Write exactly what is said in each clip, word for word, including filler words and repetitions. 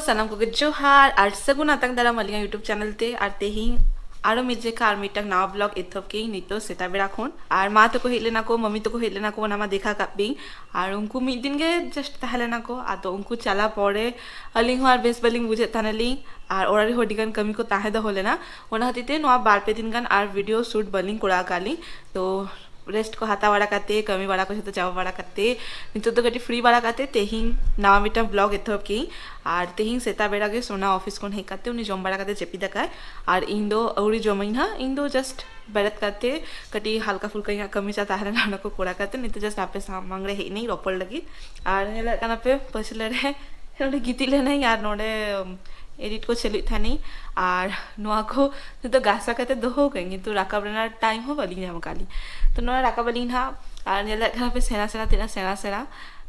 ᱥᱟᱱᱟᱢ ᱠᱚᱜᱮ ᱡᱚᱦᱟᱨ ᱟᱨ ᱥᱟᱹᱜᱩᱱ ᱟᱛᱟᱝ ᱫᱟᱨᱟᱢ ᱟᱹᱞᱤᱧᱟᱜ YouTube ᱪᱮᱱᱮᱞ ᱛᱮ᱾ ᱟᱨ ᱛᱮᱦᱮᱧ ᱟᱨᱚ ᱢᱤᱫ ᱡᱮᱠᱷᱟ ᱟᱨ ᱢᱤᱫᱴᱟᱝ ᱱᱟᱣᱟ ᱵᱞᱚᱜ ᱮᱛᱚᱦᱚᱵ ᱠᱮᱜ ᱟᱹᱧ ᱱᱤᱛᱚᱜ ᱥᱮᱛᱟᱜ ᱵᱮᱲᱟ ᱠᱷᱚᱱ᱾ ᱟᱨ ᱢᱟ ᱛᱟᱠᱚ ᱦᱮᱡ ᱞᱮᱱᱟ ᱠᱚ, ᱢᱟᱢᱤ ᱛᱟᱠᱚ ᱦᱮᱡ ᱞᱮᱱᱟ ᱠᱚ, ᱚᱱᱟ ᱢᱟ ᱫᱮᱠᱷᱟ ᱠᱟᱜ ᱯᱮ᱾ ᱟᱨ ᱩᱱᱠᱩ ᱢᱤᱫ ᱫᱤᱱ ᱜᱮ ᱡᱟᱥᱴ ᱛᱟᱦᱮᱸ ᱞᱮᱱᱟ ᱠᱚ, ᱟᱫᱚ ᱩᱱᱠᱩ ᱪᱟᱞᱟᱣ ᱯᱚᱨᱮ ᱟᱹᱞᱤᱧ ᱦᱚᱸ ᱟᱨ ᱵᱮᱥ ᱵᱟᱹᱞᱤᱧ ᱵᱩᱡᱷᱟᱹᱣᱮᱫ ᱛᱟᱦᱮᱱᱟᱞᱤᱧ᱾ ᱟᱨ ᱚᱲᱟᱜ ᱨᱮᱦᱚᱸ ᱟᱹᱰᱤ ᱜᱟᱱ ᱠᱟᱹᱢᱤ ᱠᱚ ᱛᱟᱦᱮᱸ ᱫᱚᱦᱚ ᱞᱮᱱᱟ, ᱚᱱᱟ ᱠᱷᱟᱹᱛᱤᱨ ᱛᱮ ᱱᱚᱣᱟ ᱵᱟᱨ ᱯᱮ ᱫᱤᱱ ᱜᱟᱱ ᱟᱨ ᱵᱷᱤᱰᱤᱭᱳ ᱥᱩᱴ ᱵᱟᱹᱞᱤᱧ ᱠᱚᱨᱟᱣ ᱟᱠᱟᱫ ᱞᱤᱧ᱾ ᱛᱚ ᱨᱮᱥᱴ ᱠᱚ ᱦᱟᱛᱟᱣ ᱵᱟᱲᱟ ᱠᱟᱛᱮ, ᱠᱟᱹᱢᱤ ᱵᱟᱲᱟ ᱠᱚ ᱡᱷᱚᱛᱚ ᱪᱟᱵᱟ ᱵᱟᱲᱟ ᱠᱟᱛᱮ, ᱱᱤᱛᱚᱜ ᱫᱚ ᱠᱟᱹᱴᱤᱡ ᱯᱷᱨᱤ ᱵᱟᱲᱟ ᱠᱟᱛᱮ ᱛᱮᱦᱮᱧ ᱱᱟᱣᱟ ᱢᱤᱫᱴᱟᱝ ᱵᱞᱚᱜ ᱮᱛᱚᱦᱚᱵ ᱠᱮᱜ ᱟᱹᱧ᱾ ᱟᱨ ᱛᱮᱦᱮᱧ ᱥᱮᱛᱟᱜ ᱵᱮᱲᱟ ᱜᱮ ᱥᱳᱱᱟ ᱚᱯᱷᱤᱥ ᱠᱷᱚᱱ ᱦᱮᱡ ᱠᱟᱛᱮ ᱩᱱᱤ ᱡᱚᱢ ᱵᱟᱲᱟ ᱠᱟᱛᱮ ᱡᱟᱹᱯᱤᱫ ᱟᱠᱟᱫ, ᱟᱨ ᱤᱧ ᱫᱚ ᱟᱹᱣᱨᱤ ᱡᱚᱢᱟᱹᱧ ᱦᱟᱸᱜ᱾ ᱤᱧ ᱫᱚ ᱡᱟᱥᱴ ᱵᱮᱨᱮᱫ ᱠᱟᱛᱮ ᱠᱟᱹᱴᱤᱡ ᱦᱟᱞᱠᱟ ᱯᱷᱩᱞᱠᱟ ᱤᱧᱟᱹᱜ ᱠᱟᱹᱢᱤ ᱪᱟ ᱛᱟᱦᱮᱸ ᱞᱮᱱᱟ, ᱚᱱᱟ ᱠᱚ ᱠᱚᱨᱟᱣ ᱠᱟᱛᱮ ᱱᱤᱛᱚᱜ ᱡᱟᱥᱴ ᱟᱯᱮ ᱥᱟᱢᱟᱝ ᱨᱮ ᱦᱮᱡ ᱮᱱᱟᱹᱧ ᱨᱚᱯᱚᱲ ᱞᱟᱹᱜᱤᱫ᱾ ᱟᱨ ᱧᱮᱞᱮᱫ ᱠᱟᱱᱟ ᱯᱮ ᱯᱟᱹᱪᱷᱞᱟᱹ ᱨᱮ ᱱᱚᱸᱰᱮ ᱜᱤᱛᱤᱡ ᱞᱮᱱᱟᱹᱧ ᱟᱨ ᱱᱚᱸᱰᱮ ᱮᱰᱤᱴ ᱠᱚ ᱪᱟᱹᱞᱩᱭᱮᱫ ᱛᱟᱦᱮᱱᱤᱧ᱾ ᱟᱨ ᱱᱚᱣᱟ ᱠᱚ ᱱᱤᱛᱚᱜ ᱜᱷᱟᱥᱟ ᱠᱟᱛᱮ ᱫᱚᱦᱚ ᱠᱟᱹᱧ, ᱠᱤᱱᱛᱩ ᱨᱟᱠᱟᱵ ᱨᱮᱱᱟᱜ ᱴᱟᱭᱤᱢ ᱦᱚᱸ ᱵᱟᱹᱞᱤᱧ ᱧᱟᱢ ᱟᱠᱟᱫ ᱞᱤᱧ᱾ ᱛᱚ ᱱᱚᱣᱟ ᱨᱟᱠᱟᱵ ᱟᱹᱞᱤᱧ ᱱᱟᱦᱟᱜ᱾ ᱟᱨ ᱧᱮᱞᱮᱫ ᱠᱟᱱᱟ ᱯᱮ ᱥᱮᱬᱟ ᱥᱮᱬᱟ, ᱛᱤᱱᱟᱹᱜ ᱥᱮᱬᱟ ᱥᱮᱬᱟ᱾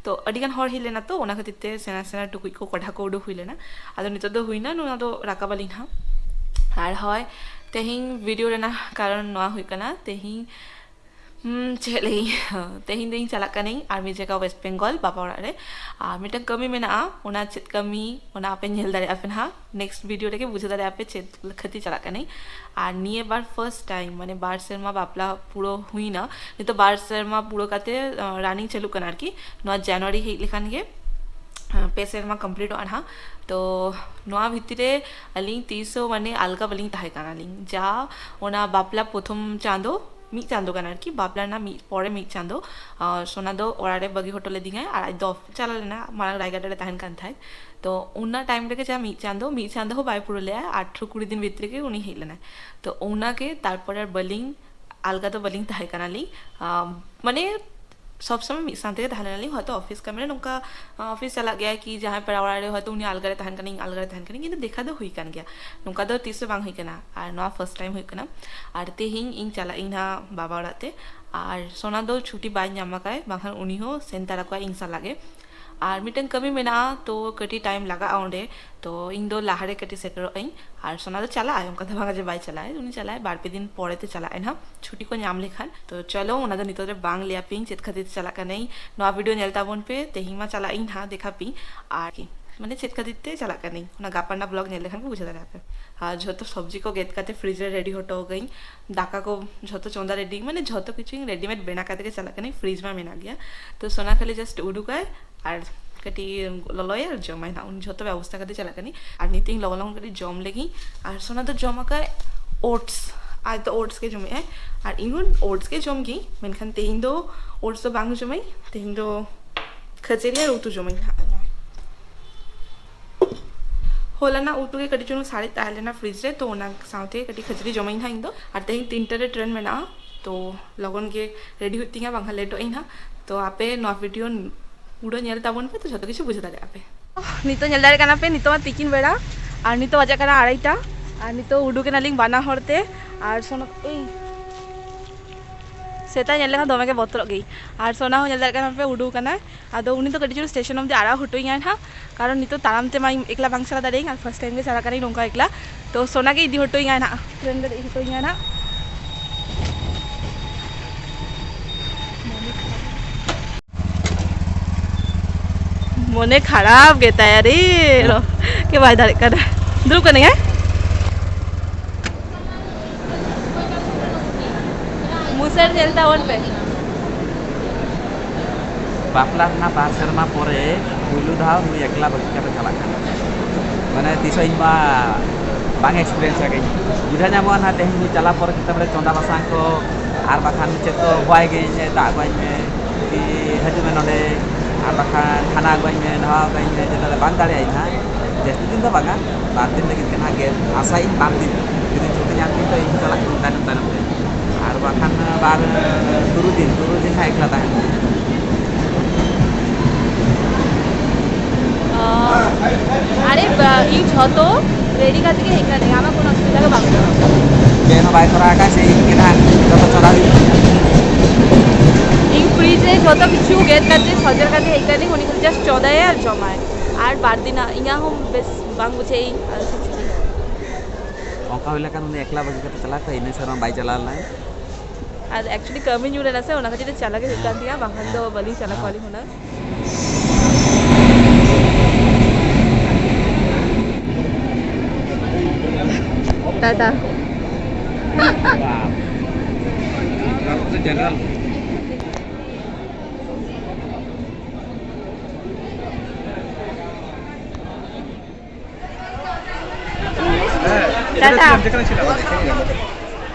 ᱛᱚ ᱟᱹᱰᱤ ᱜᱟᱱ ᱦᱚᱲ ᱦᱮᱡ ᱞᱮᱱᱟ, ᱛᱚ ᱚᱱᱟ ᱠᱷᱟᱹᱛᱤᱨ ᱛᱮ ᱥᱮᱬᱟ ᱥᱮᱬᱟ ᱴᱩᱠᱩᱡ ᱠᱚ ᱠᱚᱰᱷᱟ ᱠᱚ ᱩᱰᱩᱠ ᱦᱩᱭ ᱞᱮᱱᱟ᱾ ᱟᱫᱚ ᱱᱤᱛᱚᱜ ᱫᱚ ᱦᱩᱭᱱᱟ, ᱱᱚᱣᱟ ᱫᱚ ᱨᱟᱠᱟᱵ ᱟᱹᱞᱤᱧ ᱱᱟᱦᱟᱜ᱾ ᱟᱨ ᱦᱳᱭ, ᱛᱮᱦᱮᱧ ᱵᱷᱤᱰᱤᱭᱳ ᱨᱮᱱᱟᱜ ᱠᱟᱨᱚᱱ ᱱᱚᱣᱟ ᱦᱩᱭᱩᱜ ᱠᱟᱱᱟ, ᱛᱮᱦᱮᱧ ᱦᱩᱸ, ᱪᱮᱫ ᱞᱟᱹᱭᱟᱹᱧ? ᱛᱮᱦᱮᱧ ᱫᱚᱧ ᱪᱟᱞᱟᱜ ᱠᱟᱹᱱᱟᱹᱧ ᱟᱨ ᱢᱤᱫ ᱡᱟᱭᱜᱟ ᱳᱭᱮᱥᱴ ᱵᱮᱝᱜᱚᱞ ᱵᱟᱵᱟ ᱚᱲᱟᱜ ᱨᱮ᱾ ᱟᱨ ᱢᱤᱫᱴᱟᱝ ᱠᱟᱹᱢᱤ ᱢᱮᱱᱟᱜᱼᱟ, ᱚᱱᱟ ᱪᱮᱫ ᱠᱟᱹᱢᱤ, ᱚᱱᱟ ᱟᱯᱮ ᱧᱮᱞ ᱫᱟᱲᱮᱭᱟᱜᱼᱟ ᱯᱮ ᱱᱟᱦᱟᱜ᱾ ᱱᱮᱠᱥᱴ ᱵᱷᱤᱰᱤᱭᱳ ᱨᱮᱜᱮ ᱵᱩᱡᱷᱟᱹᱣ ᱫᱟᱲᱮᱭᱟᱜᱼᱟ ᱯᱮ ᱪᱮᱫ ᱠᱷᱟᱹᱛᱤᱨ ᱪᱟᱞᱟᱜ ᱠᱟᱹᱱᱟᱹᱧ᱾ ᱟᱨ ᱱᱤᱭᱟᱹ ᱵᱟᱨ ᱯᱷᱟᱨᱥᱴ ᱴᱟᱭᱤᱢ, ᱢᱟᱱᱮ ᱵᱟᱨ ᱥᱮᱨᱢᱟ ᱵᱟᱯᱞᱟ ᱯᱩᱨᱟᱹ ᱦᱩᱭᱱᱟ, ᱱᱤᱛᱚᱜ ᱵᱟᱨ ᱥᱮᱨᱢᱟ ᱯᱩᱨᱟᱹ ᱠᱟᱛᱮ, ᱟᱸ, ᱨᱟᱱᱤᱝ ᱪᱟᱹᱞᱩᱜ ᱠᱟᱱᱟ ᱟᱨᱠᱤ᱾ ᱱᱚᱣᱟ ᱡᱟᱱᱩᱣᱟᱨᱤ ᱦᱮᱡ ᱞᱮᱠᱷᱟᱱ ᱜᱮ, ᱟᱸ, ᱯᱮ ᱥᱮᱨᱢᱟ ᱠᱚᱢᱯᱞᱤᱴᱚᱜᱼᱟ ᱱᱟᱦᱟᱜ᱾ ᱛᱚ ᱱᱚᱣᱟ ᱵᱷᱤᱛᱨᱤ ᱨᱮ ᱟᱹᱞᱤᱧ ᱛᱤᱥ ᱦᱚᱸ ᱢᱟᱱᱮ ᱟᱞᱜᱟ ᱵᱟᱹᱞᱤᱧ ᱛᱟᱦᱮᱸ ᱠᱟᱱᱟᱞᱤᱧ᱾ ᱡᱟ ᱚᱱᱟ ᱵᱟᱯᱞᱟ ᱯᱨᱚᱛᱷᱚᱢ ᱪᱟᱸᱫᱚ, ᱢᱤᱫ ᱪᱟᱸᱫᱚ ᱜᱟᱱ ᱟᱨᱠᱤ, ᱵᱟᱯᱞᱟ ᱨᱮᱱᱟᱜ ᱢᱤᱫ ᱯᱚᱨᱮ ᱢᱤᱫ ᱪᱟᱸᱫᱚ, ᱟᱨ ᱥᱳᱱᱟ ᱫᱚ ᱚᱲᱟᱜ ᱨᱮ ᱵᱟᱹᱜᱤ ᱦᱚᱴᱚ ᱞᱮᱫᱤᱧᱟᱭ ᱟᱨ ᱟᱡ ᱫᱚ ᱚᱯᱷᱤᱥ ᱪᱟᱞᱟᱣ ᱞᱮᱱᱟ, ᱢᱟᱲᱟᱝ ᱨᱟᱭᱜᱟᱰᱟ ᱨᱮ ᱛᱟᱦᱮᱱ ᱠᱟᱱ ᱛᱟᱦᱮᱸᱫ᱾ ᱛᱚ ᱚᱱᱟ ᱴᱟᱭᱤᱢ ᱨᱮᱜᱮ ᱡᱟ ᱢᱤᱫ ᱪᱟᱸᱫᱚ, ᱢᱤᱫ ᱪᱟᱸᱫᱚ ᱦᱚᱸ ᱵᱟᱭ ᱯᱩᱨᱟᱹᱣ ᱞᱮᱜᱼᱟ, ᱟᱴᱷᱨᱚ ᱠᱩᱲᱤ ᱫᱤᱱ ᱵᱷᱤᱛᱨᱤ ᱜᱮ ᱩᱱᱤ ᱦᱮᱡ ᱞᱮᱱᱟᱭ᱾ ᱛᱚ ᱚᱱᱟᱜᱮ ᱛᱟᱨᱯᱚᱨ ᱟᱨ ᱵᱟᱹᱞᱤᱧ, ᱟᱞᱜᱟ ᱫᱚ ᱵᱟᱹᱞᱤᱧ ᱛᱟᱦᱮᱸ ᱠᱟᱱᱟᱞᱤᱧ᱾ ᱟᱢ, ᱢᱟᱱᱮ ᱥᱚᱵ ᱥᱚᱢᱚᱭ ᱢᱤᱫ ᱥᱟᱶ ᱛᱮᱜᱮ ᱛᱟᱦᱮᱸ ᱞᱮᱱᱟᱞᱤᱧ᱾ ᱦᱚᱭᱛᱳ ᱚᱯᱷᱤᱥ ᱠᱟᱹᱢᱤ ᱨᱮ ᱱᱚᱝᱠᱟ, ᱟᱸ, ᱚᱯᱷᱤᱥ ᱪᱟᱞᱟᱜ ᱜᱮᱭᱟᱭ ᱠᱤ ᱡᱟᱦᱟᱸᱭ ᱯᱮᱲᱟ ᱚᱲᱟᱜ ᱨᱮ, ᱦᱚᱭᱛᱳ ᱩᱱᱤ ᱟᱞᱜᱟ ᱨᱮ ᱛᱟᱦᱮᱱ ᱠᱟᱱᱟᱭ, ᱤᱧ ᱟᱞᱜᱟ ᱨᱮ ᱛᱟᱦᱮᱱ ᱠᱟᱹᱱᱟᱹᱧ, ᱠᱤᱱᱛᱩ ᱫᱮᱠᱷᱟ ᱫᱚ ᱦᱩᱭ ᱠᱟᱱ ᱜᱮᱭᱟ᱾ ᱱᱚᱝᱠᱟ ᱫᱚ ᱛᱤᱥ ᱦᱚᱸ ᱵᱟᱝ ᱦᱩᱭ ᱠᱟᱱᱟ, ᱟᱨ ᱱᱚᱣᱟ ᱯᱷᱟᱨᱥᱴ ᱴᱟᱭᱤᱢ ᱦᱩᱭᱩᱜ ᱠᱟᱱᱟ᱾ ᱟᱨ ᱛᱮᱦᱮᱧ ᱤᱧ ᱪᱟᱞᱟᱜ ᱤᱧ ᱱᱟᱦᱟᱜ ᱵᱟᱵᱟ ᱚᱲᱟᱜ ᱛᱮ, ᱟᱨ ᱥᱳᱱᱟ ᱫᱚ ᱪᱷᱩᱴᱤ ᱵᱟᱭ ᱧᱟᱢ ᱟᱠᱟᱫ, ᱵᱟᱝᱠᱷᱟᱱ ᱩᱱᱤ ᱦᱚᱸ ᱥᱮᱱ ᱛᱟᱨᱟ ᱠᱚᱜᱼᱟᱭ ᱤᱧ ᱥᱟᱞᱟᱜ ᱜᱮ᱾ ᱟᱨ ᱢᱤᱫᱴᱟᱝ ᱠᱟᱹᱢᱤ ᱢᱮᱱᱟᱜᱼᱟ, ᱛᱚ ᱠᱟᱹᱴᱤᱡ ᱴᱟᱭᱤᱢ ᱞᱟᱜᱟᱜᱼᱟ ᱚᱸᱰᱮ, ᱛᱚ ᱤᱧ ᱫᱚ ᱞᱟᱦᱟ ᱨᱮ ᱠᱟᱹᱴᱤᱡ ᱥᱮᱴᱮᱨᱚᱜ ᱟᱹᱧ᱾ ᱟᱨ ᱥᱳᱱᱟ ᱫᱚ ᱪᱟᱞᱟᱜ ᱟᱭ, ᱚᱱᱠᱟ ᱫᱚ ᱵᱟᱝ ᱡᱮ ᱵᱟᱭ ᱪᱟᱞᱟᱜᱼᱟ, ᱩᱱᱤ ᱪᱟᱞᱟᱜ ᱟᱭ, ᱵᱟᱨ ᱯᱮ ᱫᱤᱱ ᱯᱚᱨᱮ ᱛᱮ ᱪᱟᱞᱟᱜ ᱟᱭ ᱱᱟᱦᱟᱜ, ᱪᱷᱩᱴᱤ ᱠᱚ ᱧᱟᱢ ᱞᱮᱠᱷᱟᱱ᱾ ᱛᱚ ᱪᱚᱞᱚ, ᱚᱱᱟ ᱫᱚ ᱱᱤᱛᱚᱜ ᱨᱮ ᱵᱟᱝ ᱞᱟᱹᱭ ᱟᱯᱮᱭᱟᱹᱧ ᱪᱮᱫ ᱠᱷᱟᱹᱛᱤᱨ ᱛᱮ ᱪᱟᱞᱟᱜ ᱠᱟᱹᱱᱟᱹᱧ᱾ ᱱᱚᱣᱟ ᱵᱷᱤᱰᱤᱭᱳ ᱧᱮᱞ ᱛᱟᱵᱚᱱ ᱯᱮ, ᱛᱮᱦᱮᱧ ᱢᱟ ᱪᱟᱞᱟᱜ ᱤᱧ ᱱᱟᱦᱟᱜ, ᱫᱮᱠᱷᱟ ᱯᱮ ᱟᱨᱠᱤ᱾ ᱢᱟᱱᱮ ᱪᱮᱫ ᱠᱷᱟᱹᱛᱤᱨ ᱛᱮ ᱪᱟᱞᱟᱜ ᱠᱟᱹᱱᱟᱹᱧ, ᱚᱱᱟ ᱜᱟᱯᱟ ᱨᱮᱱᱟᱜ ᱵᱞᱚᱜ ᱧᱮᱞ ᱞᱮᱠᱷᱟᱱ ᱜᱮ ᱵᱩᱡᱷᱟᱹᱣ ᱫᱟᱲᱮᱭᱟᱜᱼᱟ ᱯᱮ᱾ ᱟᱨ ᱡᱷᱚᱛᱚ ᱥᱚᱵᱽᱡᱤ ᱠᱚ ᱜᱮᱫ ᱠᱟᱛᱮ ᱯᱷᱨᱤᱡᱽ ᱨᱮ ᱨᱮᱰᱤ ᱦᱚᱴᱚ ᱠᱟᱹᱧ, ᱫᱟᱠᱟ ᱠᱚ ᱡᱷᱚᱛᱚ ᱪᱚᱸᱫᱟ ᱨᱮᱰᱤ, ᱢᱟᱱᱮ ᱡᱷᱚᱛᱚ ᱠᱤᱪᱷᱩ ᱤᱧ ᱨᱮᱰᱤᱢᱮᱰ ᱵᱮᱱᱟᱣ ᱠᱟᱛᱮ ᱜᱮ ᱪᱟᱞᱟᱜ ᱠᱟᱹᱱᱟᱹᱧ, ᱯᱷᱨᱤᱡᱽ ᱢᱟ ᱢᱮᱱᱟᱜ ᱜᱮᱭᱟ᱾ ᱛᱚ ᱥᱳᱱᱟ ᱠᱷᱟᱹᱞᱤ ᱡᱟᱥᱴ ᱩᱰᱩᱠᱟᱭ ᱟᱨ ᱠᱟᱹᱴᱤᱡ ᱞᱚᱞᱚᱭᱟ ᱟᱨ ᱡᱚᱢᱟᱭ ᱱᱟᱦᱟᱜ, ᱩᱱ ᱡᱷᱚᱛᱚ ᱵᱮᱵᱚᱥᱛᱷᱟ ᱠᱟᱛᱮ ᱪᱟᱞᱟᱜ ᱠᱟᱹᱱᱟᱹᱧ᱾ ᱟᱨ ᱱᱤᱛᱚᱜ ᱤᱧ ᱞᱚᱜᱚᱱ ᱞᱚᱜᱚᱱ ᱠᱟᱹᱴᱤᱡ ᱡᱚᱢ ᱞᱮᱜᱤᱧ᱾ ᱟᱨ ᱥᱳᱱᱟ ᱫᱚ ᱡᱚᱢ ᱟᱠᱟᱫ ᱳᱴᱥ, ᱟᱡ ᱫᱚ ᱳᱴᱥ ᱜᱮ ᱡᱚᱢᱮᱜᱼᱟᱭ ᱟᱨ ᱤᱧ ᱦᱚᱸ ᱳᱴᱥ ᱜᱮ ᱡᱚᱢ ᱜᱤᱭᱟᱹᱧ, ᱢᱮᱱᱠᱷᱟᱱ ᱛᱮᱦᱮᱧ ᱫᱚ ᱳᱴᱥ ᱫᱚ ᱵᱟᱝ ᱡᱚᱢᱟᱹᱧ, ᱛᱮᱦᱮᱧ ᱫᱚ ᱠᱷᱟᱹᱡᱟᱹᱲᱤ ᱟᱨ ᱩᱛᱩ ᱡᱚᱢᱟᱹᱧ ᱱᱟᱦᱟᱜ᱾ ᱦᱚᱞᱟᱱᱟᱜ ᱩᱛᱩ ᱜᱮ ᱠᱟᱹᱴᱤᱡ ᱪᱩᱞᱩᱝ ᱥᱟᱨᱮᱡ ᱛᱟᱦᱮᱸ ᱞᱮᱱᱟ ᱯᱷᱨᱤᱡᱽ ᱨᱮ, ᱛᱚ ᱚᱱᱟ ᱥᱟᱶᱛᱮ ᱠᱟᱹᱴᱤᱡ ᱠᱷᱟᱹᱡᱟᱹᱲᱤ ᱡᱚᱢᱟᱹᱧ ᱱᱟᱦᱟᱜ ᱤᱧ ᱫᱚ᱾ ᱟᱨ ᱛᱮᱦᱮᱧ ᱛᱤᱱᱴᱟ ᱨᱮ ᱴᱨᱮᱱ ᱢᱮᱱᱟᱜᱼᱟ, ᱛᱚ ᱞᱚᱜᱚᱱ ᱜᱮ ᱨᱮᱰᱤ ᱦᱩᱭᱩᱜ ᱛᱤᱧᱟ, ᱵᱟᱝᱠᱷᱟᱱ ᱞᱮᱴᱚᱜ ᱟᱹᱧ ᱱᱟᱦᱟᱜ᱾ ᱛᱚ ᱟᱯᱮ ᱱᱚᱣᱟ ᱵᱷᱤᱰᱤᱭᱳ ᱯᱩᱨᱟᱹ ᱧᱮᱞ ᱛᱟᱵᱚᱱ ᱯᱮ, ᱛᱚ ᱡᱷᱚᱛᱚ ᱠᱤᱪᱷᱩ ᱵᱩᱡᱷᱟᱹᱣ ᱫᱟᱲᱮᱭᱟᱜᱼᱟ ᱯᱮ᱾ ᱱᱤᱛᱚᱜ ᱧᱮᱞ ᱫᱟᱲᱮᱭᱟᱜ ᱠᱟᱱᱟ ᱯᱮ, ᱱᱤᱛᱚᱜ ᱢᱟ ᱛᱤᱠᱤᱱ ᱵᱮᱲᱟ, ᱟᱨ ᱱᱤᱛᱚᱜ ᱵᱟᱡᱟᱜ ᱠᱟᱱᱟ ᱟᱲᱟᱭᱴᱟ, ᱟᱨ ᱱᱤᱛᱚᱜ ᱩᱰᱩᱠ ᱮᱱᱟᱞᱤᱧ ᱵᱟᱱᱟ ᱦᱚᱲ ᱛᱮ᱾ ᱟᱨ ᱥᱳᱱᱟ, ᱮᱭ, ᱥᱮᱛᱟ ᱧᱮᱞ ᱞᱮᱠᱷᱟᱱ ᱫᱚᱢᱮ ᱜᱮ ᱵᱚᱛᱚᱨᱚᱜ ᱜᱮ᱾ ᱟᱨ ᱥᱳᱱᱟ ᱦᱚᱸ ᱧᱮᱞ ᱫᱟᱲᱮᱭᱟᱜ ᱠᱟᱱᱟ ᱯᱮ, ᱩᱰᱩᱠ ᱟᱠᱟᱱᱟᱭ᱾ ᱟᱫᱚ ᱩᱱᱤ ᱫᱚ ᱠᱟᱹᱴᱤᱡ ᱪᱩᱞᱩᱝ ᱥᱴᱮᱥᱚᱱ ᱚᱵᱫᱤ ᱟᱲᱟᱜ ᱦᱚᱴᱚᱭᱟᱭ ᱱᱟᱦᱟᱜ, ᱠᱟᱨᱚᱱ ᱱᱤᱛᱚᱜ ᱛᱟᱲᱟᱢ ᱛᱮᱢᱟ ᱤᱧ ᱮᱠᱞᱟ ᱵᱟᱝ ᱪᱟᱞᱟᱣ ᱫᱟᱲᱮᱭᱟᱜᱼᱟᱹᱧ, ᱟᱨ ᱯᱷᱟᱥᱴ ᱴᱟᱭᱤᱢ ᱜᱮ ᱪᱟᱞᱟᱜ ᱠᱟᱹᱱᱟᱹᱧ ᱱᱚᱝᱠᱟ ᱮᱠᱞᱟ᱾ ᱛᱚ ᱥᱳᱱᱟ ᱜᱮ ᱤᱫᱤ ᱦᱚᱴᱚᱭᱟᱭ ᱱᱟᱦᱟᱜ, ᱴᱨᱮᱱ ᱨᱮ ᱫᱮᱡ ᱦᱚᱴᱚᱭᱟᱭ ᱱᱟᱦᱟᱜ᱾ ᱢᱚᱱᱮ ᱠᱷᱟᱨᱟᱯ ᱜᱮᱛᱟᱭᱟ ᱨᱮ, ᱨᱚ-, ᱠᱮ ᱵᱟᱭ ᱫᱟᱲᱮᱜ ᱠᱟᱱᱟ᱾ ᱫᱩᱲᱩᱵ ᱠᱟᱹᱱᱟᱹᱧ, ᱦᱮᱸ? ᱢᱩᱪᱟᱹᱫ ᱧᱮᱞ ᱛᱟᱵᱚᱱ ᱯᱮ᱾ ᱵᱟᱯᱞᱟ ᱨᱮᱱᱟᱜ ᱵᱟᱨ ᱥᱮᱨᱢᱟ ᱯᱚᱨᱮ ᱯᱩᱭᱞᱩ ᱫᱷᱟᱣ ᱱᱩᱭ ᱮᱠᱞᱟ ᱵᱟᱹᱜᱤ ᱠᱟᱛᱮ ᱪᱟᱞᱟᱜ ᱠᱟᱱᱟ᱾ ᱢᱟᱱᱮ ᱛᱤᱥ ᱦᱚᱸ ᱤᱧ ᱢᱟ ᱵᱟᱝ ᱮᱠᱥᱯᱤᱨᱤᱭᱮᱱᱥ ᱟᱠᱟᱫᱟᱹᱧ᱾ ᱵᱩᱡᱷᱟᱹᱣ ᱧᱟᱢᱚᱜᱼᱟ ᱱᱟᱦᱟᱜ ᱛᱮᱦᱮᱧ ᱱᱩᱭ ᱪᱟᱞᱟᱣ ᱯᱚᱨᱮ ᱠᱤᱱᱛᱩ ᱵᱚᱞᱮ ᱪᱚᱸᱫᱟ ᱵᱟᱥᱟᱝ ᱠᱚ ᱟᱨ ᱵᱟᱠᱷᱟᱱ ᱪᱮᱫ ᱠᱚ ᱦᱚᱦᱚᱣᱟᱭ ᱜᱮ, ᱫᱟᱜ ᱟᱹᱜᱩᱣᱟᱹᱧ ᱢᱮ, ᱠᱤ ᱦᱤᱡᱩᱜ ᱢᱮ ᱱᱚᱰᱮ, ᱟᱨ ᱵᱟᱠᱷᱟᱱ ᱦᱟᱱᱟ ᱟᱹᱜᱩᱣᱟᱹᱧ ᱢᱮ, ᱱᱚᱣᱟ ᱟᱹᱜᱩᱣᱟᱹᱧ ᱢᱮ, ᱡᱮ ᱛᱟᱦᱞᱮ ᱵᱟᱝ ᱫᱟᱲᱮᱭᱟᱜᱼᱟᱹᱧ ᱦᱟᱸᱜ᱾ ᱡᱟᱹᱥᱛᱤ ᱫᱤᱱ ᱫᱚ ᱵᱟᱝᱟ, ᱵᱟᱨ ᱫᱤᱱ ᱞᱟᱹᱜᱤᱫ ᱜᱮ ᱱᱟᱦᱟᱜ ᱜᱮ ᱟᱥᱟᱭᱟᱹᱧ, ᱵᱟᱨ ᱫᱤᱱ᱾ ᱡᱩᱫᱤ ᱪᱷᱩᱴᱤ ᱧᱟᱢ ᱠᱷᱟᱱ ᱫᱚ ᱤᱧ ᱦᱚᱸ ᱪᱟᱞᱟᱜ ᱠᱟᱹᱱᱟᱹᱧ ᱛᱟᱭᱱᱚᱢ ᱛᱟᱭᱱᱚᱢ ᱛᱮ᱾ ᱟᱨ ᱵᱟᱠᱷᱟᱱ ᱵᱟᱨ, ᱛᱩᱨᱩᱭ ᱫᱤᱱ, ᱛᱩᱨᱩᱭ ᱫᱤᱱ ᱦᱟᱸᱜ ᱮᱠᱞᱟ ᱛᱟᱦᱮᱱ ᱦᱩᱭᱩᱜᱼᱟ᱾ ᱚ, ᱟᱨᱮ, ᱵᱟ-, ᱤᱧ ᱡᱷᱚᱛᱚ ᱨᱮᱰᱤ ᱠᱟᱛᱮ ᱜᱮ ᱦᱮᱡ ᱠᱟᱹᱱᱟᱹᱧ, ᱟᱢᱟᱜ ᱠᱳᱱᱳ ᱚᱥᱩᱵᱤᱫᱷᱟ ᱜᱮ ᱵᱟᱝ ᱦᱩᱭᱩᱜᱼᱟ᱾ ᱪᱮᱫ ᱦᱚᱸ ᱵᱟᱭ ᱠᱚᱨᱟᱣ ᱟᱠᱟᱫ ᱥᱮ ᱤᱧ ᱜᱮ ᱱᱟᱦᱟᱜ ᱡᱚᱛᱚ ᱪᱚᱸᱫᱟ ᱦᱩᱭᱩᱜ ᱛᱤᱧᱟ᱾ ᱤᱧ ᱯᱷᱨᱤᱡᱽ ᱨᱮ ᱡᱷᱚᱛᱚ ᱠᱤᱪᱷᱩ ᱜᱮᱫ ᱠᱟᱛᱮ ᱥᱚᱡᱷᱮ ᱠᱟᱛᱮ ᱦᱮᱡ ᱠᱟᱹᱱᱟᱹᱧ, ᱩᱱᱤ ᱠᱷᱟᱹᱞᱤ ᱡᱟᱥᱴ ᱪᱚᱸᱫᱟᱭᱟᱭ ᱟᱨ ᱡᱚᱢᱟᱭ᱾ ᱟᱨ ᱵᱟᱨ ᱫᱤᱱᱟᱜ ᱤᱧᱟᱹᱜ ᱦᱚᱸ ᱵᱮᱥ ᱵᱟᱝ ᱵᱩᱡᱷᱟᱹᱜ ᱤᱧ, ᱟᱫᱚ ᱪᱮᱫ ᱪᱤᱠᱟᱹᱭᱟ? ᱚᱱᱠᱟ ᱦᱩᱭ ᱞᱮᱠᱷᱟᱱ ᱩᱱᱤ ᱮᱠᱞᱟ ᱵᱟᱹᱜᱤ ᱠᱟᱛᱮ ᱪᱟᱞᱟᱜ ᱠᱷᱟᱡ ᱤᱱᱟᱹ ᱥᱮᱨᱢᱟ ᱵᱟᱭ ᱪᱟᱞᱟᱣ ᱞᱮᱱᱟᱭ᱾ ᱟᱨ actually ᱠᱟᱹᱢᱤ ᱧᱩᱨ ᱮᱱᱟ ᱥᱮ, ᱚᱱᱟ ᱠᱷᱟᱹᱛᱤᱨ ᱛᱮ ᱪᱟᱞᱟᱜ ᱜᱮ ᱦᱩᱭᱩᱜ ᱠᱟᱱ ᱛᱤᱧᱟ, ᱵᱟᱝᱠᱷᱟᱱ ᱫᱚ ᱵᱟᱹᱞᱤᱧ ᱪᱟᱞᱟᱣ ᱠᱚᱜᱼᱟ ᱟᱹᱞᱤᱧ ᱦᱩᱱᱟᱹᱝ᱾ ᱴᱟᱴᱟ᱾ ᱴᱟᱴᱟ᱾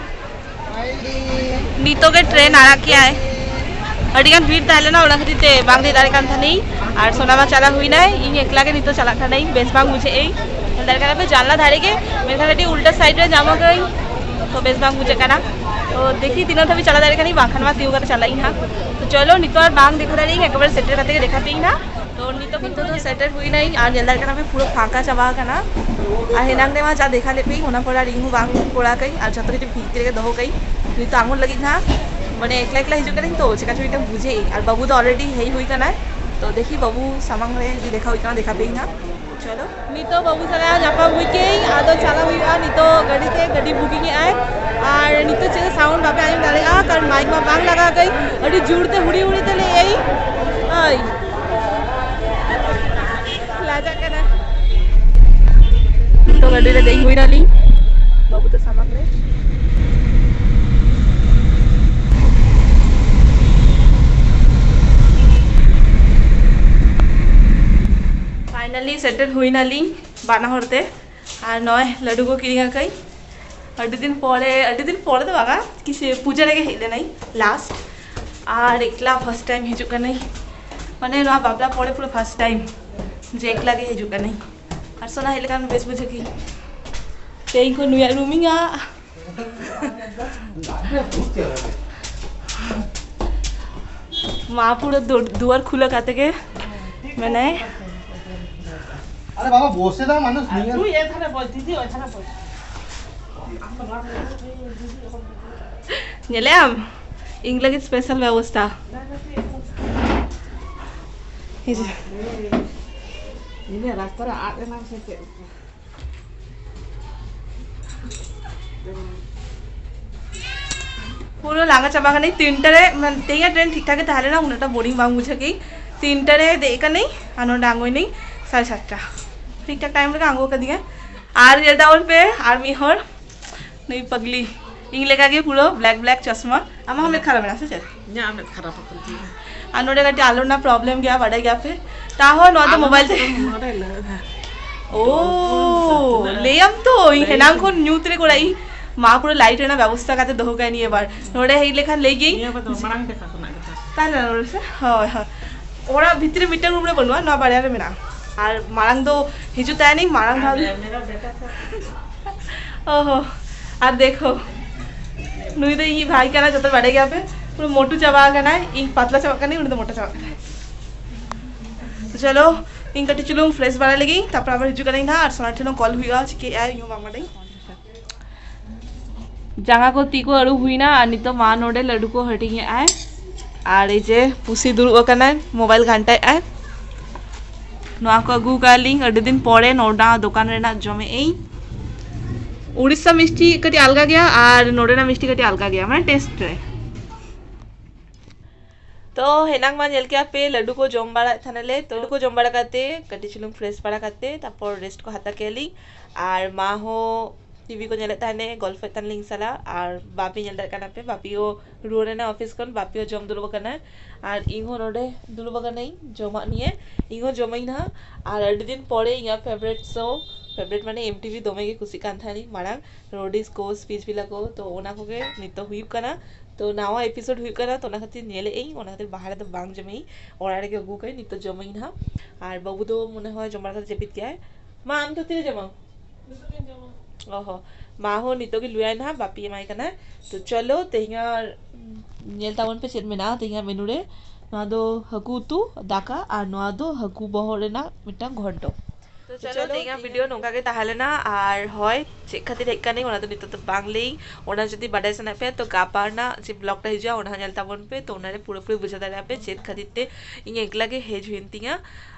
ᱱᱤᱛᱚᱜ ᱜᱮ ᱴᱨᱮᱱ ᱟᱲᱟᱜ ᱠᱮᱜᱼᱟᱭ᱾ ᱟᱹᱰᱤ ᱜᱟᱱ ᱵᱷᱤᱲ ᱛᱟᱦᱮᱸ ᱞᱮᱱᱟ, ᱚᱱᱟ ᱠᱷᱟᱹᱛᱤᱨ ᱛᱮ ᱵᱟᱝ ᱫᱮᱡ ᱫᱟᱲᱮ ᱠᱟᱱ ᱛᱟᱦᱮᱱᱟᱹᱧ᱾ ᱟᱨ ᱥᱳᱱᱟᱢᱟ ᱪᱟᱞᱟᱣ ᱦᱩᱭᱱᱟᱭ, ᱤᱧ ᱮᱠᱞᱟ ᱜᱮ ᱱᱤᱛᱚᱜ ᱪᱟᱞᱟᱜ ᱠᱟᱱᱟᱹᱧ, ᱵᱮᱥ ᱵᱟᱝ ᱵᱩᱡᱷᱟᱹᱜ ᱟᱹᱧ᱾ ᱧᱮᱞ ᱫᱟᱲᱮ ᱠᱟᱱᱟ ᱯᱮ ᱡᱟᱱᱞᱟ ᱫᱷᱟᱨᱮ ᱜᱮ, ᱢᱮᱱᱠᱷᱟᱱ ᱟᱹᱰᱤ ᱩᱞᱴᱟᱹ ᱥᱟᱭᱤᱰ ᱨᱮ ᱧᱟᱢᱚᱜ ᱟᱹᱧ, ᱛᱚ ᱵᱮᱥ ᱵᱟᱝ ᱵᱩᱡᱷᱟᱹᱜ ᱠᱟᱱᱟ᱾ ᱛᱚ ᱫᱮᱠᱷᱤ ᱛᱤᱱᱟᱹᱜ ᱫᱷᱟᱹᱵᱤᱡ ᱪᱟᱞᱟᱣ ᱫᱟᱲᱮ ᱠᱟᱱᱟᱹᱧ, ᱵᱟᱝᱠᱷᱟᱱ ᱢᱟ ᱛᱤᱸᱜᱩ ᱠᱟᱛᱮ ᱪᱟᱞᱟᱜ ᱤᱧ ᱦᱟᱸᱜ᱾ ᱛᱚ ᱪᱚᱞᱚ, ᱱᱤᱛᱚᱜ ᱟᱨ ᱵᱟᱝ ᱫᱮᱠᱷᱟᱣ ᱫᱟᱲᱮᱭᱟᱜ ᱟᱹᱧ, ᱮᱠᱮᱵᱟᱨᱮ ᱥᱮᱴᱮᱨ ᱠᱟᱛᱮ ᱜᱮ ᱫᱮᱠᱷᱟᱣ ᱯᱮ ᱤᱧ ᱦᱟᱸᱜ᱾ ᱛᱚ ᱱᱤᱛᱚᱜ ᱠᱤᱱᱛᱩ ᱫᱚ ᱥᱮᱴᱮᱨ ᱦᱩᱭᱱᱟᱹᱧ ᱟᱨ ᱧᱮᱞ ᱫᱟᱲᱮᱭᱟᱜ ᱠᱟᱱᱟ ᱯᱮ ᱯᱩᱨᱟᱹ ᱯᱷᱟᱸᱠᱟ ᱪᱟᱵᱟ ᱟᱠᱟᱱᱟ᱾ ᱟᱨ ᱦᱮᱱᱟᱝ ᱨᱮᱢᱟ ᱡᱟ ᱫᱮᱠᱷᱟ ᱞᱮᱫ ᱯᱮ, ᱚᱱᱟ ᱯᱚᱨ ᱟᱨ ᱤᱧ ᱦᱚᱸ ᱵᱟᱝ ᱠᱚᱨᱟᱣ ᱠᱟᱹᱧ ᱟᱨ ᱡᱚᱛᱚ ᱠᱤᱪᱷᱩ ᱵᱷᱤᱛ ᱨᱮᱜᱮ ᱫᱚᱦᱚ ᱠᱟᱹᱧ᱾ ᱱᱤᱛᱚᱜ ᱟᱸᱜᱚᱱ ᱞᱟᱹᱜᱤᱫ ᱱᱟᱦᱟᱜ ᱢᱟᱱᱮ ᱮᱠᱞᱟ ᱮᱠᱞᱟ ᱦᱤᱡᱩᱜ ᱠᱟᱹᱱᱟᱹᱧ ᱛᱚ ᱪᱮᱠᱟ ᱪᱚ ᱢᱤᱫᱴᱟᱝ ᱵᱩᱡᱷᱟᱹᱣ ᱟᱹᱧ᱾ ᱟᱨ ᱵᱟᱹᱵᱩ ᱫᱚ ᱟᱞᱨᱮᱰᱤ ᱦᱮᱡ ᱦᱩᱭ ᱠᱟᱱᱟᱭ, ᱛᱚ ᱫᱮᱠᱷᱤ ᱵᱟᱹᱵᱩ ᱥᱟᱢᱟᱝ ᱨᱮ ᱡᱩᱫᱤ ᱫᱮᱠᱷᱟ ᱦᱩᱭᱩᱜ ᱠᱟᱱᱟ ᱫᱮᱠᱷᱟ ᱯᱮᱭᱟᱹᱧ ᱦᱟᱸᱜ᱾ ᱪᱚᱞᱚ᱾ ᱱᱤᱛᱚᱜ ᱵᱟᱹᱵᱩ ᱥᱟᱞᱟᱜ ᱧᱟᱯᱟᱢ ᱦᱩᱭ ᱠᱮᱫ ᱟᱹᱧ, ᱟᱫᱚ ᱪᱟᱞᱟᱜ ᱦᱩᱭᱩᱜᱼᱟ ᱱᱤᱛᱚᱜ ᱜᱟᱹᱰᱤ ᱛᱮ, ᱜᱟᱹᱰᱤ ᱵᱩᱠᱤᱝ ᱮᱫ ᱟᱭ᱾ ᱟᱨ ᱱᱤᱛᱚᱜ ᱪᱮᱫ ᱥᱟᱣᱩᱱᱰ ᱵᱟᱯᱮ ᱟᱸᱡᱚᱢ ᱫᱟᱲᱮᱭᱟᱜᱼᱟ, ᱠᱟᱨᱚᱱ ᱢᱟᱭᱤᱠ ᱢᱟ ᱵᱟᱝ ᱞᱟᱜᱟᱣ ᱠᱟᱹᱧ, ᱟᱹᱰᱤ ᱡᱳᱨ ᱛᱮ ᱦᱩᱲᱤ ᱦᱩᱲᱤ ᱛᱮ ᱞᱟᱹᱭ ᱮᱫ ᱟᱹᱧ᱾ ᱳᱭ᱾ ᱞᱟᱡᱟᱜ ᱠᱟᱱᱟ᱾ ᱱᱤᱛᱚᱜ ᱜᱟᱹᱰᱤ ᱨᱮ ᱫᱮᱡ ᱦᱩᱭ ᱱᱟᱞᱤᱧ ᱵᱟᱹᱵᱩ ᱛᱟᱠᱚ ᱥᱟᱢᱟᱝ ᱨᱮ᱾ ᱯᱷᱟᱭᱱᱟᱞᱤ ᱥᱮᱴᱮᱨ ᱦᱩᱭ ᱱᱟᱞᱤᱧ ᱵᱟᱱᱟ ᱦᱚᱲ ᱛᱮ᱾ ᱟᱨ ᱱᱚᱜᱼᱚᱭ ᱞᱟᱹᱰᱩ ᱠᱚ ᱠᱤᱨᱤᱧ ᱟᱠᱟᱫᱟᱹᱧ᱾ ᱟᱹᱰᱤ ᱫᱤᱱ ᱯᱚᱨᱮ, ᱟᱹᱰᱤ ᱫᱤᱱ ᱯᱚᱨᱮ ᱫᱚ ᱵᱟᱝᱟ, ᱠᱤᱪᱷᱩ ᱯᱩᱡᱟᱹ ᱨᱮᱜᱮ ᱦᱮᱡ ᱞᱮᱱᱟᱹᱧ ᱞᱟᱥᱴ᱾ ᱟᱨ ᱮᱠᱞᱟ ᱯᱷᱟᱥᱴ ᱴᱟᱭᱤᱢ ᱦᱤᱡᱩᱜ ᱠᱟᱹᱱᱟᱹᱧ, ᱢᱟᱱᱮ ᱱᱚᱣᱟ ᱵᱟᱯᱞᱟ ᱯᱚᱨᱮ ᱯᱩᱨᱟᱹ ᱯᱷᱟᱥᱴ ᱴᱟᱭᱤᱢ ᱡᱮ ᱮᱠᱞᱟ ᱜᱮ ᱦᱤᱡᱩᱜ ᱠᱟᱹᱱᱟᱹᱧ᱾ ᱟᱨ ᱥᱳᱱᱟ ᱦᱮᱡ ᱞᱮᱠᱷᱟᱱ ᱵᱮᱥ ᱵᱩᱡᱷᱟᱹᱜ ᱜᱮ᱾ ᱛᱮᱦᱮᱧ ᱠᱷᱚᱱ ᱱᱩᱭᱟᱜ ᱨᱩᱢᱤᱧ ᱟᱜ᱾ ᱢᱟ ᱯᱩᱨᱟᱹ ᱫᱩ-, ᱫᱩᱣᱟᱹᱨ ᱠᱷᱩᱞᱟᱹ ᱠᱟᱛᱮ ᱜᱮ ᱢᱮᱱᱟᱭ᱾ আরে বাবা, বসে দাও, মানুষ নিয়ে। তুই এখানে বস, দিদি ওইখানে বস। ᱧᱮᱞᱮᱜ ᱟᱢ? ᱤᱧ ᱞᱟᱹᱜᱤᱫ ᱥᱯᱮᱥᱟᱞ ᱵᱮᱵᱚᱥᱛᱟ᱾ ᱦᱤᱡᱩᱜ᱾ ᱤᱱᱟᱹ ᱨᱟᱥᱛᱟ ᱨᱮ ᱟᱫ ᱮᱱᱟᱢ ᱥᱮ ᱪᱮᱫ? ᱯᱩᱨᱟᱹ ᱞᱟᱸᱜᱟ ᱪᱟᱵᱟ ᱠᱟᱹᱱᱟᱹᱧ᱾ ᱛᱤᱱᱴᱟ ᱨᱮ, ᱢᱟᱱᱮ, ᱛᱮᱦᱮᱧᱟᱜ ᱴᱨᱮᱱ ᱴᱷᱤᱠ ᱴᱷᱟᱠ ᱜᱮ ᱛᱟᱦᱮᱸ ᱞᱮᱱᱟ, ᱩᱱᱟᱹᱜ ᱴᱟ ᱵᱳᱨᱤᱝ ᱵᱟᱝ ᱵᱩᱡᱷᱟᱹᱜ ᱜᱮ᱾ ᱛᱤᱱᱴᱟ ᱨᱮ ᱫᱮᱡ ᱠᱟᱹᱱᱟᱹᱧ ᱟᱨ ᱱᱚᱰᱮ ᱟᱬᱜᱚᱭᱱᱟᱹᱧ ᱥᱟᱲᱮ ᱥᱟᱛᱴᱟ᱾ ᱴᱷᱤᱠ ᱴᱷᱟᱠ ᱴᱟᱭᱤᱢ ᱨᱮᱜᱮ ᱟᱬᱜᱚ ᱠᱟᱫᱤᱧᱟ᱾ ᱟᱨ ᱧᱮᱞ ᱛᱟᱵᱚᱱ ᱯᱮ ᱟᱨ ᱢᱤᱫ ᱦᱚᱲ, ᱱᱩᱭ ᱯᱟᱜᱽᱞᱤ, ᱤᱧ ᱞᱮᱠᱟ ᱜᱮ ᱯᱩᱨᱟᱹ black black ᱪᱚᱥᱢᱟ᱾ ᱟᱢᱟᱜ ᱦᱚᱸ ᱢᱮᱫ ᱠᱷᱟᱨᱟᱯ ᱮᱱᱟ ᱥᱮ ᱪᱮᱫ? ᱤᱧᱟᱹᱜ ᱢᱮᱫ ᱠᱷᱟᱨᱟᱯ ᱟᱠᱟᱱ ᱛᱤᱧᱟᱹ᱾ ᱟᱨ ᱱᱚᱰᱮ ᱠᱟᱹᱴᱤᱡ ᱟᱞᱳ ᱨᱮᱱᱟᱜ problem ᱜᱮᱭᱟ, ᱵᱟᱰᱟᱭ ᱜᱮᱭᱟ ᱯᱮ᱾ ᱛᱟᱦᱚᱸ ᱱᱚᱣᱟ ᱫᱚ ᱟᱞᱳ mobile ᱛᱮ᱾ ᱱᱚᱰᱮ ᱞᱟᱹᱜᱟ᱾ ᱳ, ᱞᱟᱹᱭᱟᱢ ᱛᱚ, ᱤᱧ ᱞᱟᱹᱭ ᱦᱮᱱᱟᱝ ᱠᱷᱚᱱ ᱧᱩᱛ ᱨᱮ ᱠᱚᱲᱟ, ᱤᱧ ᱢᱟ ᱯᱩᱨᱟᱹ light ᱨᱮᱱᱟᱜ ᱵᱮᱵᱚᱥᱛᱟ ᱠᱟᱛᱮ ᱫᱚᱦᱚ ᱠᱟᱭ ᱱᱤᱭᱟᱹ ᱵᱟᱨ᱾ ᱱᱚᱰᱮ ᱦᱮᱡ ᱞᱮᱠᱷᱟᱱ ᱞᱟᱹᱭ ᱜᱮᱭᱟᱹᱧ᱾ ᱱᱤᱭᱟᱹ ᱵᱟᱨ ᱫᱚ ᱢᱟᱲᱟᱝ ᱞᱮᱠᱟ ᱠᱷᱚᱱᱟᱜ ᱜᱮ ᱛᱚ᱾ ᱛᱟᱦᱞᱮ ᱱᱚᱰᱮ ᱥᱮ? ᱦᱳᱭ, ᱦᱳᱭ᱾ ᱚᱲᱟᱜ ᱵᱷᱤᱛᱨᱤ ᱢᱤᱫᱴᱟᱝ room ᱨᱮ ᱵᱟᱹᱱᱩᱜᱼᱟ, ᱱᱚᱣᱟ ᱵᱟᱨᱭᱟ ᱨᱮ ᱢᱮᱱᱟᱜᱼᱟ᱾ ᱟᱨ ᱢᱟᱲᱟᱝ ᱫᱚ ᱦᱤᱡᱩᱜ ᱛᱟᱦᱮᱱᱤᱧ, ᱢᱟᱲᱟᱝ ᱫᱷᱟᱣ ᱫᱚ ᱚ ᱦᱚ, ᱟᱨ ᱫᱮᱠᱷᱚ, ᱱᱩᱭ ᱫᱚ ᱤᱧᱤᱡ ᱵᱷᱟᱭ ᱠᱟᱱᱟᱭ, ᱡᱚᱛᱚ ᱵᱟᱰᱟᱭ ᱜᱮᱭᱟ ᱯᱮ᱾ ᱯᱩᱨᱟᱹ ᱢᱚᱴᱩ ᱪᱟᱵᱟ ᱟᱠᱟᱱᱟᱭ, ᱤᱧ ᱯᱟᱛᱞᱟ ᱪᱟᱵᱟᱜ ᱠᱟᱱᱟᱹᱧ, ᱩᱱᱤ ᱫᱚ ᱢᱚᱴᱟ ᱪᱟᱵᱟᱜ ᱠᱟᱱᱟᱭ᱾ ᱛᱚ ᱪᱚᱞᱚ, ᱤᱧ ᱠᱟᱹᱴᱤᱡ ᱪᱩᱞᱩᱝ fresh ᱵᱟᱲᱟ ᱞᱮᱜᱤᱧ, ᱛᱟᱨᱯᱚᱨ ᱟᱵᱟᱨ ᱦᱤᱡᱩᱜ ᱠᱟᱱᱟᱧ ᱱᱟᱦᱟᱜ, ᱟᱨ ᱥᱳᱱᱟ ᱴᱷᱮᱱ ᱦᱚᱸ call ᱦᱩᱭᱩᱜᱼᱟ, ᱪᱤᱠᱟᱹᱭᱮᱫᱼᱟᱭ ᱤᱧ ᱦᱚᱸ ᱵᱟᱝ ᱵᱟᱰᱟᱭ᱾ ᱡᱟᱸᱜᱟ ᱠᱚ ᱛᱤ ᱠᱚ ᱟᱹᱨᱩᱵ ᱦᱩᱭᱱᱟ, ᱟᱨ ᱱᱤᱛᱚᱜ ᱢᱟ ᱱᱚᱰᱮ ᱞᱟᱹᱰᱩ ᱠᱚ ᱦᱟᱹᱴᱤᱧᱮᱫᱼᱟᱭ, ᱟᱨ ᱮᱭ ᱡᱮ ᱯᱩᱥᱤ ᱫᱩᱲᱩᱵ ᱟᱠᱟᱱᱟᱭ, mobile ᱜᱷᱟᱱᱴᱟᱭᱮᱫᱼᱟᱭ᱾ ᱱᱚᱣᱟ ᱠᱚ ᱟᱹᱜᱩ ᱟᱠᱟᱫ ᱞᱤᱧ ᱟᱹᱰᱤ ᱫᱤᱱ ᱯᱚᱨᱮ, ᱱᱚᱰᱟ ᱫᱚᱠᱟᱱ ᱨᱮᱱᱟᱜ ᱡᱚᱢᱮᱫ ᱟᱹᱧ᱾ ᱩᱲᱤᱥᱥᱟ ᱢᱤᱥᱴᱤ ᱠᱟᱹᱴᱤᱡ ᱟᱞᱜᱟ ᱜᱮᱭᱟ ᱟᱨ ᱱᱚᱰᱮᱱᱟᱜ ᱢᱤᱥᱴᱤ ᱠᱟᱹᱴᱤᱡ ᱟᱞᱜᱟ ᱜᱮᱭᱟ, ᱢᱟᱱᱮ taste ᱨᱮ᱾ ᱛᱚ ᱦᱮᱱᱟᱝ ᱢᱟ ᱧᱮᱞ ᱠᱮᱜᱼᱟ ᱯᱮ, ᱞᱟᱹᱰᱩ ᱠᱚ ᱡᱚᱢ ᱵᱟᱲᱟᱭᱮᱫ ᱛᱟᱦᱮᱱᱟᱞᱮ᱾ ᱛᱚ ᱞᱟᱹᱰᱩ ᱠᱚ ᱡᱚᱢ ᱵᱟᱲᱟ ᱠᱟᱛᱮ ᱠᱟᱹᱴᱤᱡ ᱪᱩᱞᱩᱝ fresh ᱵᱟᱲᱟ ᱠᱟᱛᱮ, ᱛᱟᱨᱯᱚᱨ rest ᱠᱚ ᱦᱟᱛᱟᱣ ᱠᱮᱜᱼᱟ ᱞᱤᱧ᱾ ᱟᱨ ᱢᱟ ᱦᱚᱸ TV ᱠᱚ ᱧᱮᱞᱮᱫ ᱛᱟᱦᱮᱱᱮ, ᱜᱚᱞᱯᱷᱚᱭᱮᱫ ᱛᱟᱦᱮᱱ ᱞᱤᱧ ᱥᱟᱞᱟᱜ᱾ ᱟᱨ ᱵᱟᱯᱤ, ᱧᱮᱞ ᱫᱟᱲᱮᱭᱟᱜ ᱠᱟᱱᱟ ᱯᱮ, ᱵᱟᱯᱤ ᱦᱚᱸ ᱨᱩᱣᱟᱹᱲ ᱮᱱᱟ office ᱠᱷᱚᱱ, ᱵᱟᱯᱤ ᱦᱚᱸ ᱡᱚᱢ ᱫᱩᱲᱩᱵ ᱟᱠᱟᱱᱟᱭ᱾ ᱟᱨ ᱤᱧ ᱦᱚᱸ ᱱᱚᱰᱮ ᱫᱩᱲᱩᱵ ᱟᱠᱟᱱᱟᱹᱧ ᱡᱚᱢᱟᱜ ᱱᱤᱭᱮ᱾ ᱤᱧ ᱦᱚᱸ ᱡᱚᱢᱟᱹᱧ ᱱᱟᱦᱟᱜ᱾ ᱟᱨ ᱟᱹᱰᱤ ᱫᱤᱱ ᱯᱚᱨᱮ ᱤᱧᱟᱹᱜ favourite show, favourite ᱢᱟᱱᱮ MTV ᱫᱚᱢᱮ ᱜᱮ ᱠᱩᱥᱤᱜ ᱠᱟᱱ ᱛᱟᱦᱮᱱᱤᱧ ᱢᱟᱲᱟᱝ, ᱨᱳᱰᱤᱥ ᱠᱚ, speech ᱵᱷᱤᱞᱟ ᱠᱚ, ᱛᱚ ᱚᱱᱟ ᱠᱚᱜᱮ ᱱᱤᱛᱚᱜ ᱦᱩᱭᱩᱜ ᱠᱟᱱᱟ᱾ ᱛᱚ ᱱᱟᱣᱟ episode ᱦᱩᱭᱩᱜ ᱠᱟᱱᱟ, ᱛᱚ ᱚᱱᱟ ᱠᱷᱟᱹᱛᱤᱨ ᱧᱮᱞᱮᱫ ᱟᱹᱧ, ᱚᱱᱟ ᱠᱷᱟᱹᱛᱤᱨ ᱵᱟᱦᱨᱮ ᱫᱚ ᱵᱟᱝ ᱡᱚᱢᱟᱹᱧ, ᱚᱲᱟᱜ ᱨᱮᱜᱮ ᱟᱹᱜᱩ ᱠᱟᱹᱧ, ᱱᱤᱛᱚᱜ ᱡᱚᱢᱟᱹᱧ ᱱᱟᱦᱟᱜ᱾ ᱟᱨ ᱵᱟᱹᱵᱩ ᱫᱚ ᱢᱚᱱᱮ ᱦᱚᱭ ᱡᱚᱢ ᱵᱟᱲᱟ ᱠᱟᱛᱮ ᱡᱟᱹᱯᱤᱫ ᱠᱮᱜᱼᱟᱭ᱾ ᱢᱟ, ᱟᱢ ᱫᱚ ᱛᱤᱨᱮ ᱡᱚᱢᱟᱢ? ᱚ ᱦᱚ, ᱢᱟ ᱦᱚᱸ ᱱᱤᱛᱚᱜ ᱜᱮ ᱞᱩᱭᱟᱭ ᱱᱟᱦᱟᱜ, ᱵᱟᱯᱤ ᱮᱢᱟᱭ ᱠᱟᱱᱟ᱾ ᱛᱚ ᱪᱚᱞᱚ, ᱛᱮᱦᱮᱧᱟᱜ ᱧᱮᱞ ᱛᱟᱵᱚᱱ ᱯᱮ ᱪᱮᱫ ᱢᱮᱱᱟᱜᱼᱟ ᱛᱮᱦᱮᱧᱟᱜ menu ᱨᱮ᱾ ᱱᱚᱣᱟ ᱫᱚ ᱦᱟᱹᱠᱩ ᱩᱛᱩ, ᱫᱟᱠᱟ, ᱟᱨ ᱱᱚᱣᱟ ᱫᱚ ᱦᱟᱹᱠᱩ ᱵᱚᱦᱚᱜ ᱨᱮᱱᱟᱜ ᱢᱤᱫᱴᱟᱝ ᱜᱷᱚᱱᱴᱚ᱾ ᱛᱚ ᱪᱚᱞᱚ, ᱛᱮᱦᱮᱧᱟᱜ video ᱱᱚᱝᱠᱟ ᱜᱮ ᱛᱟᱦᱮᱸ ᱞᱮᱱᱟ᱾ ᱟᱨ ᱦᱳᱭ, ᱪᱮᱫ ᱠᱷᱟᱹᱛᱤᱨ ᱦᱮᱡ ᱠᱟᱹᱱᱟᱹᱧ ᱚᱱᱟ ᱫᱚ ᱱᱤᱛᱚᱜ ᱫᱚ ᱵᱟᱝ ᱞᱟᱹᱭᱟᱹᱧ᱾ ᱚᱱᱟ ᱡᱩᱫᱤ ᱵᱟᱰᱟᱭ ᱥᱟᱱᱟᱭᱮᱫ ᱯᱮᱭᱟ, ᱛᱚ ᱜᱟᱯᱟ ᱨᱮᱱᱟᱜ ᱡᱮ vlog ᱴᱟ ᱦᱤᱡᱩᱜᱼᱟ, ᱚᱱᱟ ᱦᱚᱸ ᱧᱮᱞ ᱛᱟᱵᱚᱱ ᱯᱮ᱾ ᱛᱚ ᱚᱱᱟᱨᱮ ᱯᱩᱨᱟᱹᱯᱩᱨᱤ ᱵᱩᱡᱷᱟᱹᱣ ᱫᱟᱲᱮᱭᱟᱜᱼᱟ ᱯᱮ ᱪᱮᱫ ᱠᱷᱟᱹᱛᱤᱨ ᱛᱮ ᱤᱧ ᱮᱠᱞᱟ ᱜᱮ ᱦᱮᱡ ᱦᱩᱭᱮᱱ ᱛᱤᱧᱟ᱾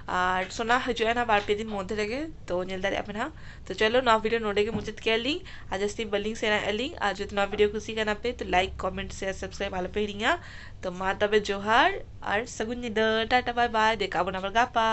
ᱟᱨ ᱥᱳᱱᱟ ᱦᱤᱡᱩᱜᱼᱟ ᱱᱟᱦᱟᱜ ᱵᱟᱨ ᱯᱮ ᱫᱤᱱ ᱢᱚᱫᱽᱫᱷᱮ ᱨᱮᱜᱮ, ᱛᱚ ᱧᱮᱞ ᱫᱟᱲᱮᱭᱟᱜᱼᱟ ᱯᱮ ᱱᱟᱦᱟᱜ᱾ ᱛᱚ ᱪᱚᱞᱚ, ᱱᱚᱣᱟ video ᱱᱚᱰᱮ ᱜᱮ ᱢᱩᱪᱟᱹᱫ ᱠᱮᱭᱟ ᱞᱤᱧ᱾ ᱟᱨ ᱡᱟᱹᱥᱛᱤ ᱵᱟᱹᱞᱤᱧ ᱥᱮᱬᱟᱭᱮᱫᱼᱟ ᱞᱤᱧ᱾ ᱟᱨ ᱡᱩᱫᱤ ᱱᱚᱣᱟ video ᱠᱩᱥᱤ ᱠᱟᱱᱟ ᱯᱮ, ᱛᱚ like, comment, share, subscribe ᱟᱞᱚ ᱯᱮ ᱦᱤᱲᱤᱧᱟ᱾ ᱛᱚ ᱢᱟ ᱛᱚᱵᱮ ᱡᱚᱦᱟᱨ ᱟᱨ ᱥᱟᱹᱜᱩᱱ ᱧᱤᱫᱟᱹ, ᱴᱟᱴᱟ, bye bye, ᱫᱮᱠᱷᱟᱜ ᱟᱵᱚᱱ ᱟᱵᱟᱨ ᱜᱟᱯᱟ᱾